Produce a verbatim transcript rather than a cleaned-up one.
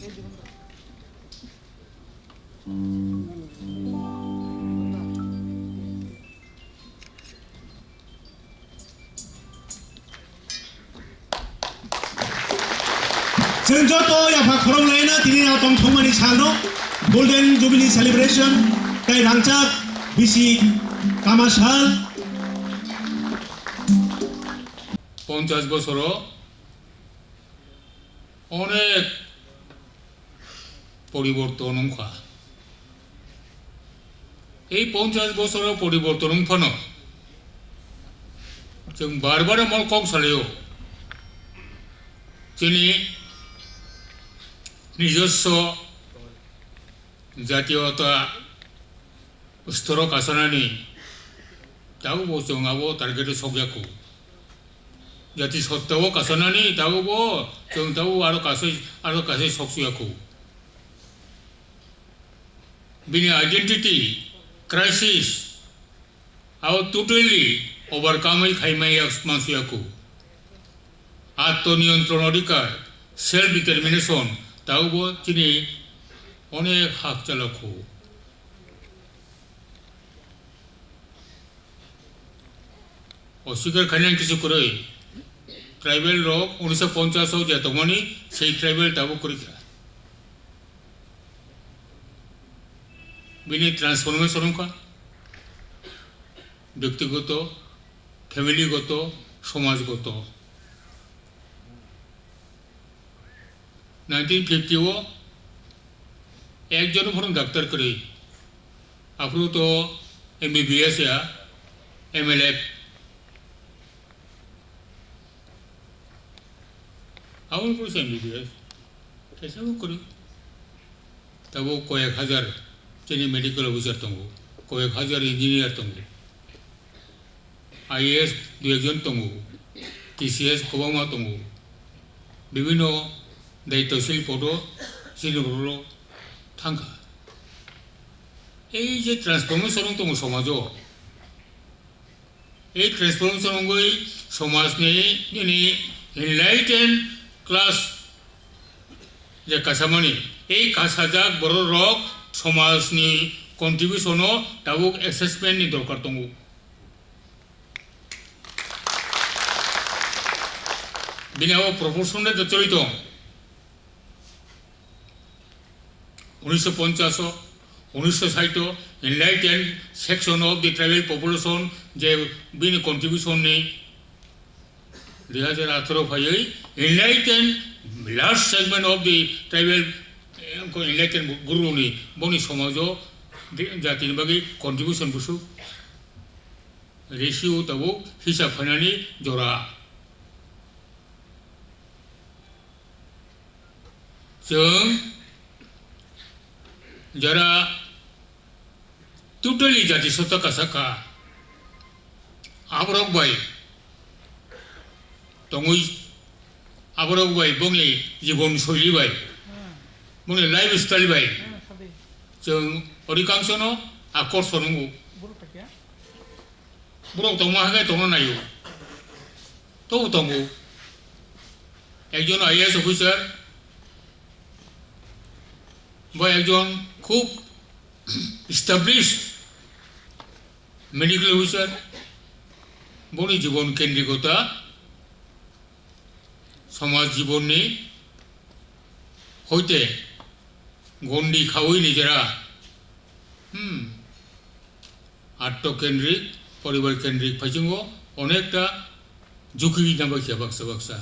Chwng joto yapha khorok laina tini no tongthokmani salno Golden Jubilee Celebration tei rangchak bisi kama sal. Ponchash bosoro onek poriborton wngkha. Ei ponchash bosoro poriborton wngphano chwng bar bar mol kok salaio. Chini nijoswo jatiyota storo kasanani tabukbo chwng abo target o sokya kho. Jati sotta o kasanani tabukbo chwng tabuk aro kasai, aro kasai soksuya kho. Bini identity crisis abo totally overcome khaimaya mansuya kho. Atto niyantron odhikar, self determination tabukbo chini onek hakchalo kho. Oswikar khainani kisi kwrwi. Tribal rok unisho ponchash o je tongmani, sei tribal tabuk kwrwi kha. Bini transformation wngkha. Byaktigoto, family goto, somaj goto. Nineteen fifty o ekjon phano doctor kwrwi. Aphuru to M B B S ya, M L F. Aboni phuru se M B B S. Kaisa bo kwrwi. Tabuk koyek hajar chini medical officer tongo, koyek hajar engineer tongo. I A S dui ekjon tongo, T C S kwbangma tongo, bibhinno daitwshil podo chini borok thangkha. Ei je transformation wng tongo somajo, ei transformation wngwi somajni nini enlightened class je kasamani, ei kasajak borok rok somajni contribution o tabuk assessment ni dorkar tongo. Bini abo proportion de choli tong. Unisho ponchash o, unisho sait o, enlightened section of the tribal population je bini contribution ni dui hajar atharo phaiwi enlightened large segment of the tribal, eh, enlightened guru ni boni somajo jati ni bagwi contribution busuk. Ratio tabuk hisab khainani jora. Chwng jora totally jati sotta kasa kha. Aborok bai tongwi, aborok bai bongni jibon soili bai, bongni lifestyle bai chwng odhikangshono akorshon wngo. Borok tongma hai khe tongna naio. Tobo tongo. Ekjon I A S officer, bo ekjon khub established medical officer, boni jibon kendrikota somaj jibonni hoite gondi khawi nijera, hmm, atto kendrik, poribar kendrik phaisingbo onekta jukhi nangbai khe baksa baksa.